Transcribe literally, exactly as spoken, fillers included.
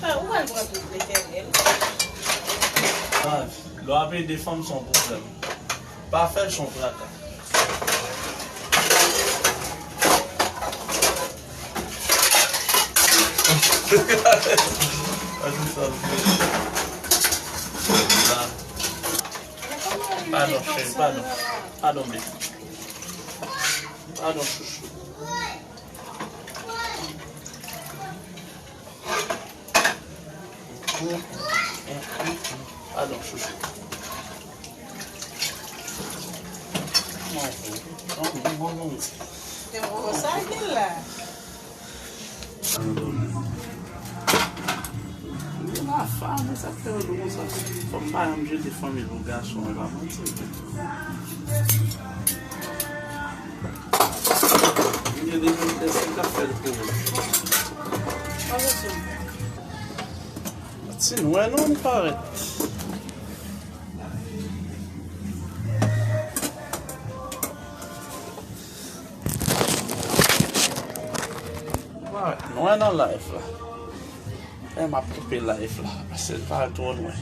Ou pral pran tout Letènèl. Lè w ap ede fanm, se yon pwoblèm. Pa fè l, se yon traka. Gade sa, la. Padon, cheri, padon. Padon, baby. Padon, chouchou. Padon, chouchou. Te mwen konsa, gen la. Li la fa, men sa k fè yo di konsa. Fò m pa janm jete fanmi pou gason, e pa manti. Gen de moun, èske l ka fè l pou ou? Ti nwè non, li parèt. Nwè nan live la. E m ap koupe live la, paske l parèt twò nwè.